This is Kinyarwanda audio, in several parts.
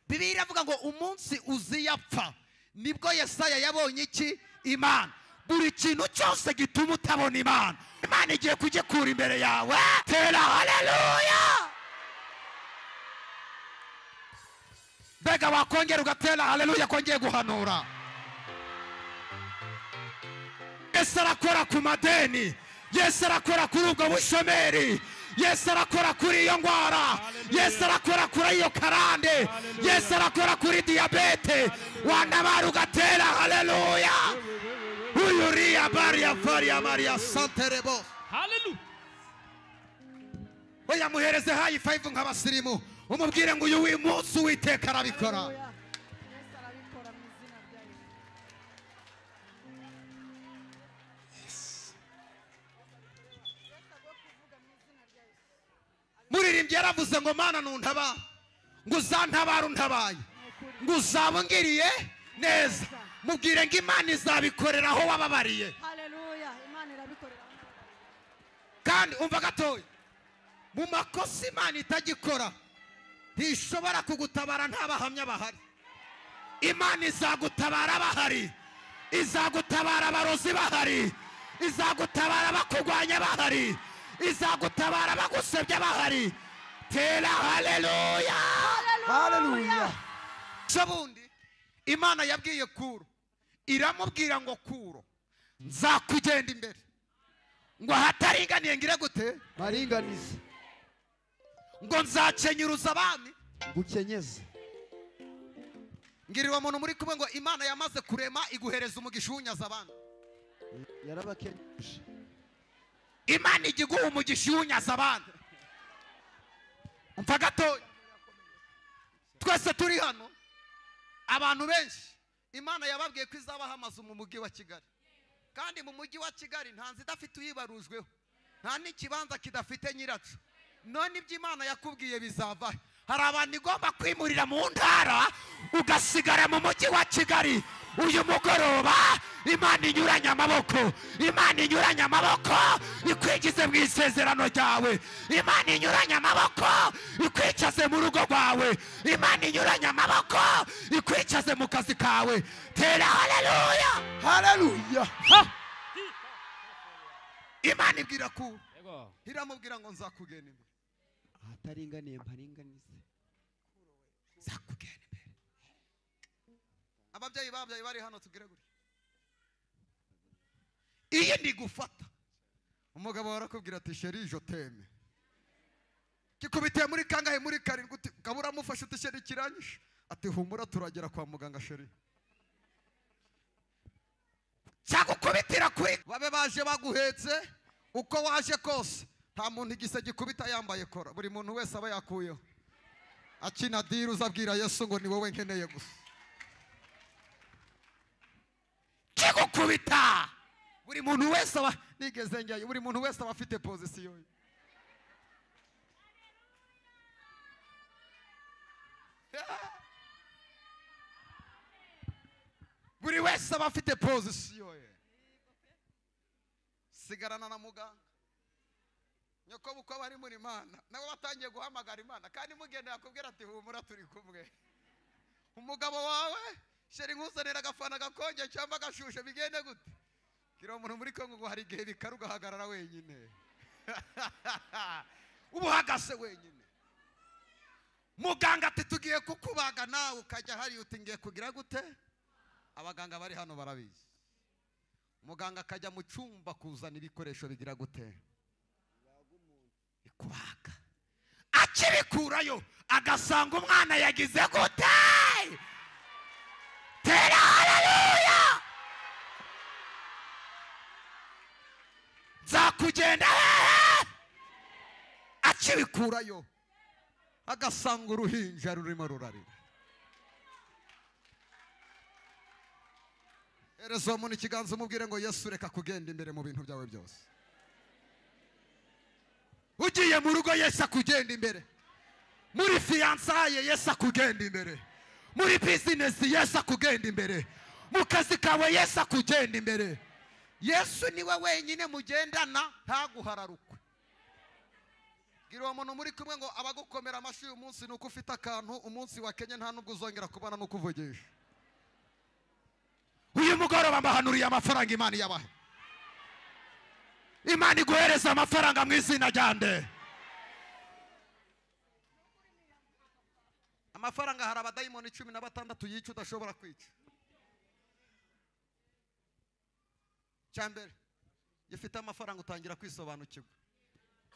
Bibiliya iravuga ngo umunsi Uziyapfa nibwo Yesaya yabonye iki? Imana. Buri kintu cyose gituma utabona Imana, Imana igiye kugikura imbere yawe. Tera haleluya. Mbega wakongera ugatera haleluya kongeye guhanura. Yesu arakora ku madeni, Yesu arakora kuri ubwo bushomeri, Yesu arakora kuri iyo ndwara, Yesu arakora kuri iyo karande, Yesu arakora kuri diyabete. Wanabara ugatera haleluya. Uyuriya baria faria maria santerebo. Haleluya. Oya muhereze high five nk'abasirimu, umubwire ngo uyu munsi Uwiteka arabikora. Yesu arabikora mu izina rya Yesu. Muririmbyi yaravuze ngo Mana nuntabara, ngo uzantabara untabaye, ngo uzaba ungiriye neza. Mubwire ngo Imana izabikorera aho wababariye. Haleluya. Imana irabikorera. Kandi umva gatoya, mu makosa Imana itagikora ntishobora kugutabara nta bahamya bahari. Imana izagutabara bahari, izagutabara abarozi bahari, izagutabara abakugwanya bahari, izagutabara abagusebya bahari. Tera haleluya. Haleluya. Bundi Imana yabwiye Kuro, iramubwira ngo Kuro nzakugenda imbere, ngo ahataringaniye ngire gute? Maringanize. Ngo nzakenyuruza abami, ngukenyeze. Ngirira umuntu muri kumwe ngo Imana yamaze kurema iguhereza umugisha unyaza abandi. Yarabakenyuje. Imana iguha umugisha unyaza abandi. Umva gato, twese turi hano abantu benshi Imana yababwiye ko izabaha amazu mu mujyi wa Kigali. Kandi mu mujyi wa Kigali nta nzu idafite uyibarujweho, nta n'ikibanza kidafite nyiraco. None ibyo Imana yakubwiye bizava. Hari abantu igomba kwimurira mu ntara ugasigara mu mujyi wa Kigali. Uyu mugoroba Imana inyuranye amaboko, Imana inyuranye amaboko ikwigize mu isezerano ryawe, Imana inyuranye amaboko ikwicaze mu rugo rwawe, Imana inyuranye amaboko ikwicaze mu kazi kawe. Tera haleluya. Haleluya. Imana ibwira Kuro, iramubwira ngo nzakugena imbere ahataringaniye mparinganize, nzakugena imbere. Ababyeyi babyaye bari hano tugire gutya. Iyo ndi gufata umugabo arakubwira ati sheri je t'aime, kikubitiye muri kangahe? Muri karindwi. Uti ukaba uramufashe uti sheri kiranyishe, ati humura turagera kwa muganga sheri. Cyagukubitira kuri babe baje baguhetse uko waje kose. Nta muntu igise gikubita yambaye kora, buri muntu wese aba yakuyeho akina diri. Uzabwira Yesu ngo ni wowe nkeneye gusa. Kigukubita buri muntu wese aba nigeze njyayo, buri muntu wese aba afite pozisiyo ye. Buri wese aba afite pozisiyo ye. Sigarana na muganga nyoko buko bari muri Imana, nabo batangiye guhamagara Imana, kandi mugenda yakubwira ati humura turi kumwe. Umugabo wawe sheri nkuzanira agafana gakonje cyangwa gashushe bigende gute? Kira umuntu muri Kongo ngo hari igihe bikaruga hagarara wenyine. Ubuhagase wenyine. Muganga ati tugiye kukubaga, nawe ukajya hari uti ngiye kugira gute? Abaganga bari hano barabizi. Muganga akajya mu cyumba kuzana ibikoresho bigira gute? Ikubaga. Akibikurayo agasanga umwana yagize gute? Tera haleluya. Nzakugenda hehe? Akibikurayo agasanga uruhinja rurimo rurarira. Hereza uwo muntu ikiganza umubwire ngo Yesu reka kugenda imbere mu bintu byawe byose. Ugiye mu rugo Yesu akugenda imbere, muri fiyansaye Yesu akugenda imbere, muri bizinesi Yesu akugenda imbere, mu kazi kawe Yesu akugenda imbere. Yesu niwe wenyine mugendana ntaguhararukwe. Gira uwo muntu muri kumwe ngo abagukomera amashyi uyu munsi nuko ufite akantu, umunsi wa Kenya nta nubwo uzongera kubana no kuvugisha. Uyu mugoroba mbahanuriye amafaranga Imana yabahe. Imana iguhereza amafaranga mu izina ryande. Amafaranga hari abadayimoni 16 yica udashobora kwica. Cyambere, iyo amafaranga utangira kwisobanukirwa.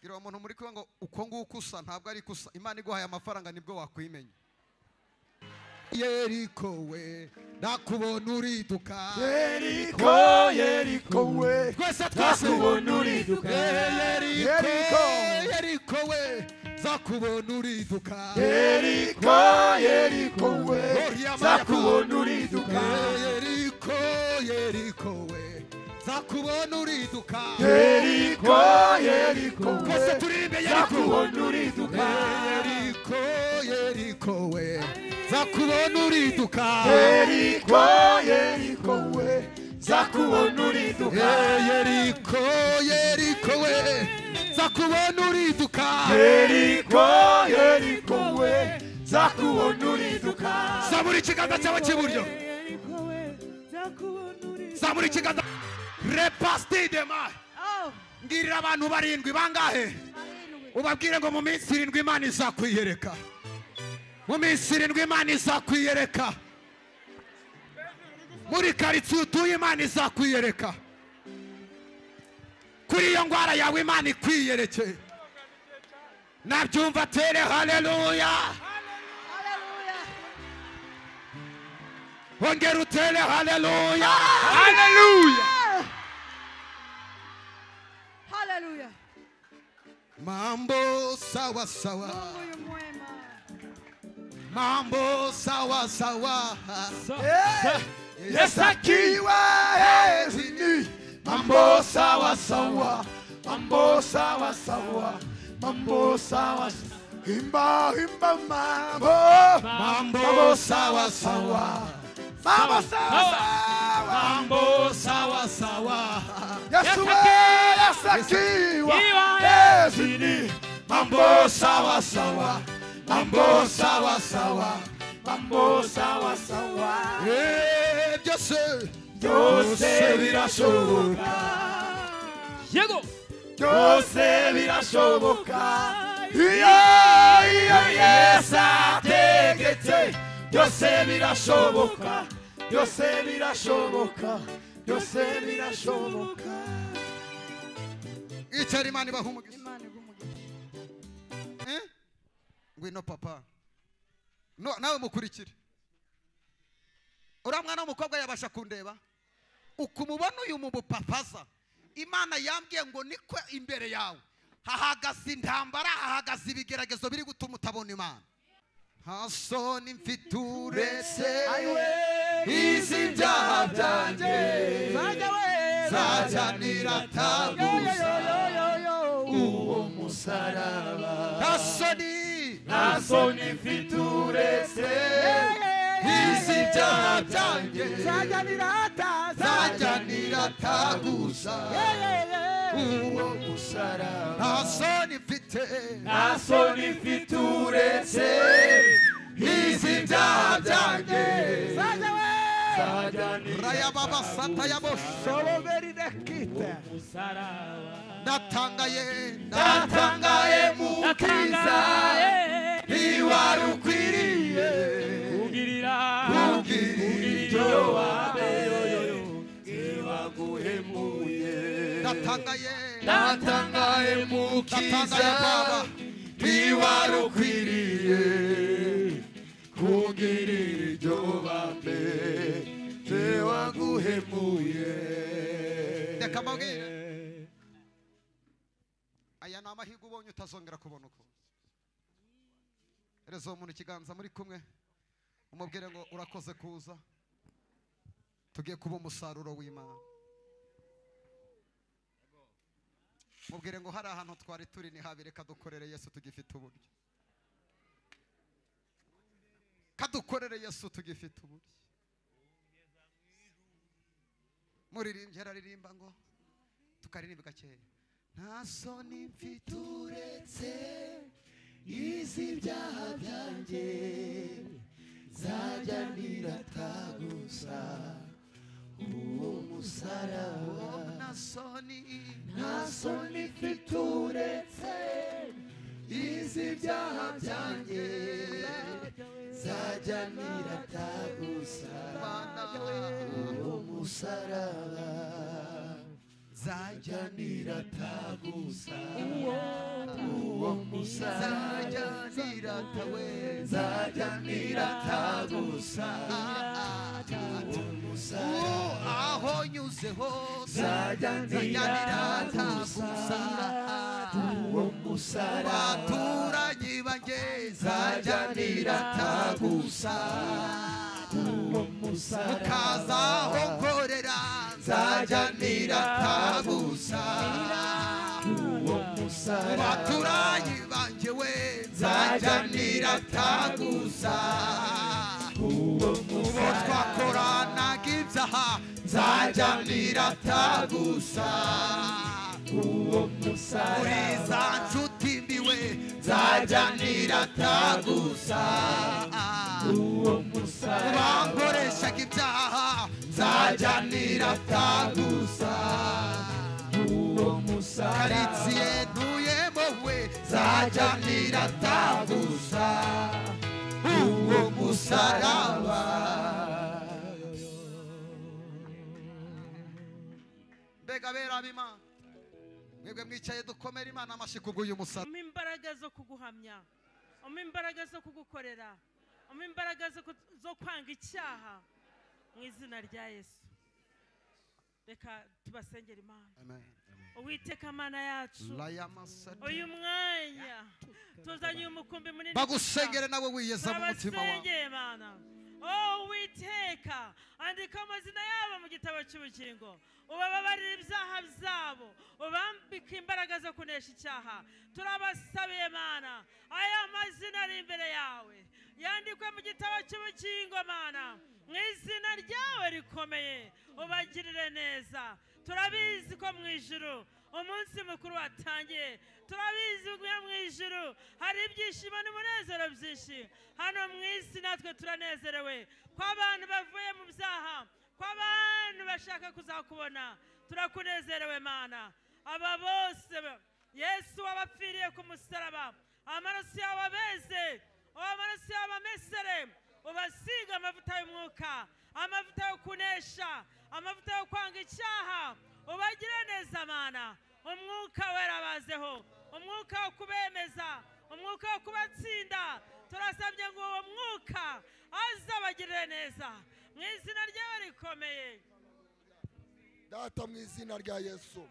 Gira umuntu muri kumwe ngo uko nguko usa ntabwo ari kusa. Imana iguhaye amafaranga nibwo wakwimenya. Yeriko we ndakubona uriduka. Yeriko, Yeriko we twese twese ndakubona uriduka. Yeriko, Yeriko we zakubona uriduka. Yeriko, Yeriko we zakubona uriduka. Yeriko, Yeriko we zakubona uriduka. Yeriko, Yeriko we twese turirimbe Yeriko zakubona uriduka. Yeriko, Yeriko we zakubona uriduka. Yeriko, Yeriko we zakubona uriduka. Yeriko, Yeriko we zakubona uriduka. Yeriko, Yeriko we zakubona uriduka. Zamura ikiganza cyawe cy'iburyo. Zamura ikiganza. Repasti de ma. Ngirira abantu barindwi bangahe? Ubabwire ngo mu minsi 7 Imana izakwiyereka. Mu minsi 7 Imana izakwiyereka. Muri karitsiye utuye Imana izakwiyereka. Kuri iyo ndwara yawe Imana ikwiyereke. Nabyumva tere haleluya. Ongera utere haleluya. Haleluya. Haleluya. Mambo sawa sawa. Mungu mwema. Mambo sawa sawa. Yesu akiwa ezini. Mambo sawa sawa. Mambo sawa sawa. Mambo sawa. Imba imba mambo. Mambo sawa sawa. Mambo sawa sawa. Mambo sawa sawa. Yesu akiwa ezini. Mambo sawa sawa. Mambo sawa sawa. Mambo sawa sawa. Byose byose birashoboka. Yego. Byose birashoboka. Iyo iyo Yesu ategetse byose birashoboka. Byose birashoboka. Byose birashoboka. Icara Imana ibahe umugisha. Imana iguhe umugisha. Ngwino papa. No, nawe mukurikire. Uriya mwana w'umukobwa yabasha kundeba. Ukumubona uyu mubupapaza. Imana yambwiye ngo niko imbere yawe hahagaze intambara, hahagaze ibigeragezo biri gutuma utabona Imana. Nta soni mfite uretse izi byaha byanjye nzajya nirataguza uwo musaraba. Nta soni, nta soni mfite uretse izi byaha byanjye nzajya nirataguza uwo musaraba. Nta soni mfite, nta soni mfite uretse izi byaha byanjye raya baba sata ya bosho. Ndatangaye, ndatangaye mukiza ntiwari ukwiriye kugirira iryo wabe ntiwaguhemuye. Ndatangaye, ndatangaye mukiza ntiwari ukwiriye kugirira iryo babe ntiwaguhemuye. Reka mbabwire, aya ni amahirwe ubonye utazongera kubona uko. Hereza uwo muntu ikiganza muri kumwe, umubwire ngo urakoze kuza, tugiye kuba umusaruro w'Imana. Mubwire ngo hari ahantu twari turi ni habi, reka dukorere Yesu tugifite uburyo. Kadukorere Yesu tugifite uburyo. Muririmbyi araririmba ngo tukaririmba gakeya. Nta soni mfite uretse iz'ibyaha byanjye, nzajya nirata gusa uwo musaraba. Nta soni mfite uretse iz'ibyaha byanjye, nzajya nirata gusa uwo musaraba. Nzajya nirata gusa uwo musaraba. Nzajya nirata we, nzajya nirata gusa uwo musaraba. Aho nyuze hose nzajya nirata gusa uwo musaraba. Baturanyi banjye nzajya nirata gusa uwo musaraba. Mukaza aho nkorera nzajya nirata gusa uwo musaraba. Baturanyi banjye we nzajya nirata gusa uwo musaraba. Twakoranaga ibyaha nzajya nirata gusa uwo musaraba. Muri za nshuti mbiwe nzajya nirata gusa uwo musaraba. Bankoreshaga ibyaha nzajya nirata gusa uwo musaraba. Karitsiye ntuyemo we nzajya nirata gusa uwo musaraba. Mbega bera b'Imana, mwebwe mwicaye dukomere Imana amashyi kubw'uyu musaraba. Umpa imbaraga zo kuguhamya, umpa imbaraga zo kugukorera, umpa imbaraga zo kwanga icyaha mu izina rya Yesu. Reka tubasengere Imana. Uwiteka Mana yacu, uyu mwanya tuzanye umukumbi munini, bagusengere nawe wiyeza mu mutima wawe. Turabasengeye Mana. Oh Uwiteka, andika amazina yabo mu gitabo cy'ubugingo, ubababarire ibyaha byabo, ubambike imbaraga zo kunesha icyaha. Turabasabiye Mana, aya mazina ari imbere yawe yandikwe mu gitabo cy'ubugingo Mana, mu izina ryawe rikomeye, ubagirire neza. Turabizi ko mu ijuru umunsi mukuru watangiye, turabizi ko mu ijuru hari ibyishimo n'umunezero byinshi. Hano mu isi natwe turanezerewe ko abantu bavuye mu byaha, ko abantu bashaka kuzakubona. Turakunezerewe Mana. Aba bose Yesu wabapfiriye ku musaraba, amaraso yawe abeze, amaraso yawe amesere, ubasiga amavuta y'umwuka, amavuta yo kunesha, amavuta yo kwanga icyaha. Ubagire neza Mana. Umwuka wera abazeho, umwuka wo kubemeza, umwuka wo kubatsinda. Turasabye ngo uwo mwuka azabagirire neza mu izina ryawe rikomeye. Data, mu izina rya Yesu,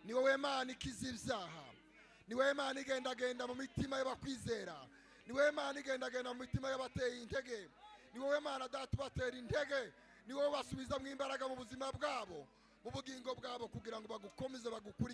ni wowe Mana ikiza ibyaha, ni wowe Mana igendagenda mu mitima y'abakwizera, ni wowe Mana igendagenda mu mitima y'abateye intege, ni wowe Mana Data ubatera intege, ni wowe basubiza mu imbaraga mu buzima bwabo, mu bugingo bwabo, kugira ngo bagukomeze bagukuri.